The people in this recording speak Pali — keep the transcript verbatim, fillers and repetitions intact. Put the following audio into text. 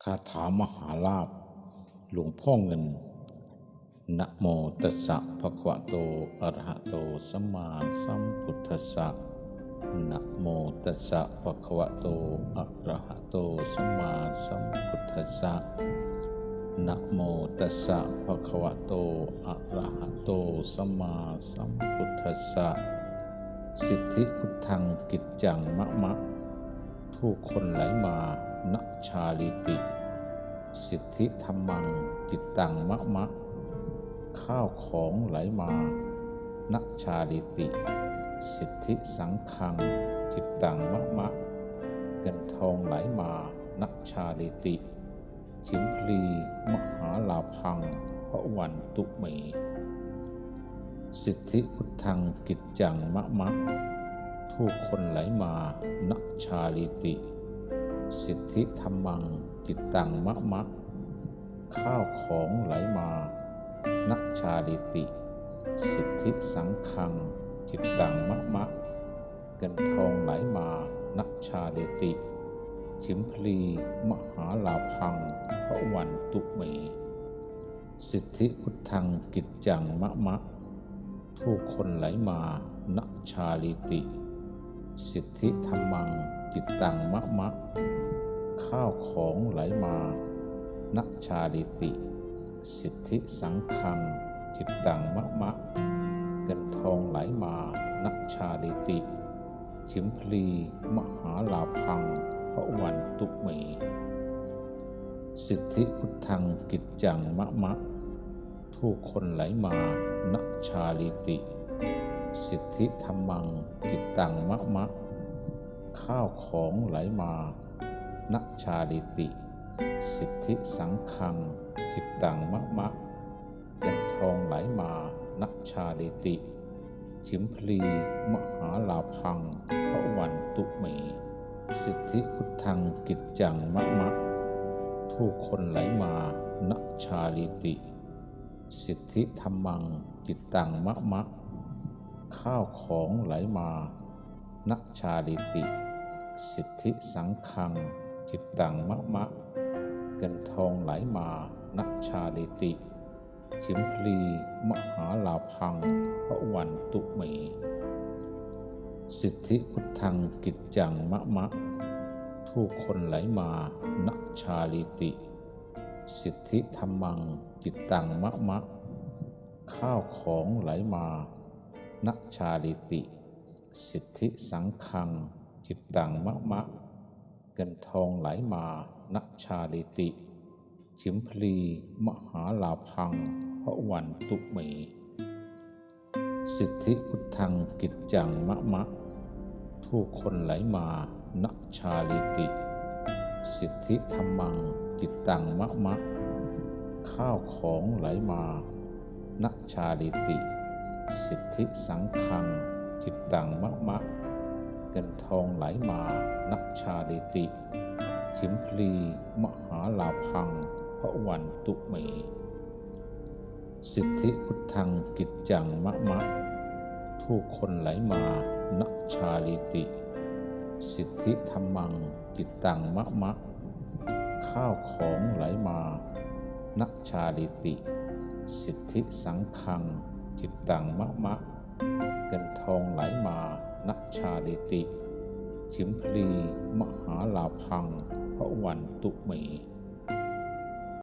คาถามหาลาภ หลวงพ่อเงิน Namo tassa bhagavato arahato sammāsambuddhassa. Namo tassa bhagavato arahato sammāsambuddhassa. Namo tassa bhagavato arahato sammāsambuddhassa. Siddhi buddhaṃ kiccaṃ mama, ทูกคนไหลมา na cālīti. Siddhi dhammaṃ cittaṃ mama, ข้าวของไหลมา na cālīti. Siddhi saṅghaṃ cittaṃ mama, เงินทองไหลมา na cālīti. ชิมพลี mahālābhaṃ bhavantu me. Siddhi buddhaṃ kiccaṃ mama, ทูกคนไหลมา na cālīti. Siddhi dhammaṃ cittaṃ mama, ข้าวของไหลมา na cālīti. Siddhi saṅghaṃ cittaṃ mama, เงินทองไหลมา na cālīti. ชิมพลี mahālābhaṃ bhavantu me. Siddhi buddhaṃ kiccaṃ mama, ทูกคนไหลมา na cālīti. Siddhi dhammaṃ cittaṃ mama, ข้าวของไหลมา na cālīti. Siddhi saṅghaṃ cittaṃ mama, เงินทองไหลมา na cālīti. ชิมพลี mahālābhaṃ bhavantu me. Siddhi buddhaṃ kiccaṃ mama, ทูกคนไหลมา na cālīti. Siddhi dhammaṃ cittaṃ mama, ข้าวของไหลมา na cālīti. Siddhi saṅghaṃ cittaṃ mama, เงินทองไหลมา na cālīti. ชิมพลี mahālābhaṃ bhavantu me. Siddhi buddhaṃ kiccaṃ mama, ทูกคนไหลมา na cālīti. Siddhi dhammaṃ cittaṃ mama, ข้าวของไหลมา na cālīti. Siddhi saṅghaṃ cittaṃ mama, เงินทองไหลมา na cālīti. ชิมพลี mahālābhaṃ bhavantu me. Siddhi buddhaṃ kiccaṃ mama, ทูกคนไหลมา na cālīti. Siddhi dhammaṃ cittaṃ mama, ข้าวของไหลมา na cālīti. Siddhi saṅghaṃ cittaṃ mama, เงินทองไหลมา na cālīti. ชิมพลี mahālābhaṃ bhavantu me. Siddhi buddhaṃ kiccaṃ mama, ทูกคนไหลมา na cālīti. Siddhi dhammaṃ cittaṃ mama, ข้าวของไหลมา na cālīti. Siddhi saṅghaṃ cittaṃ mama, เงินทองไหลมา na cālīti. ชิมพลี mahālābhaṃ bhavantu me. Siddhi buddhaṃ kiccaṃ mama, ทูกคนไหลมา na cālīti. Siddhi dhammaṃ cittaṃ mama, ข้าวของไหลมา na cālīti. Siddhi saṅghaṃ cittaṃ mama, เงินทองไหลมา na cālīti. ชิมพลี mahālābhaṃ bhavantu me.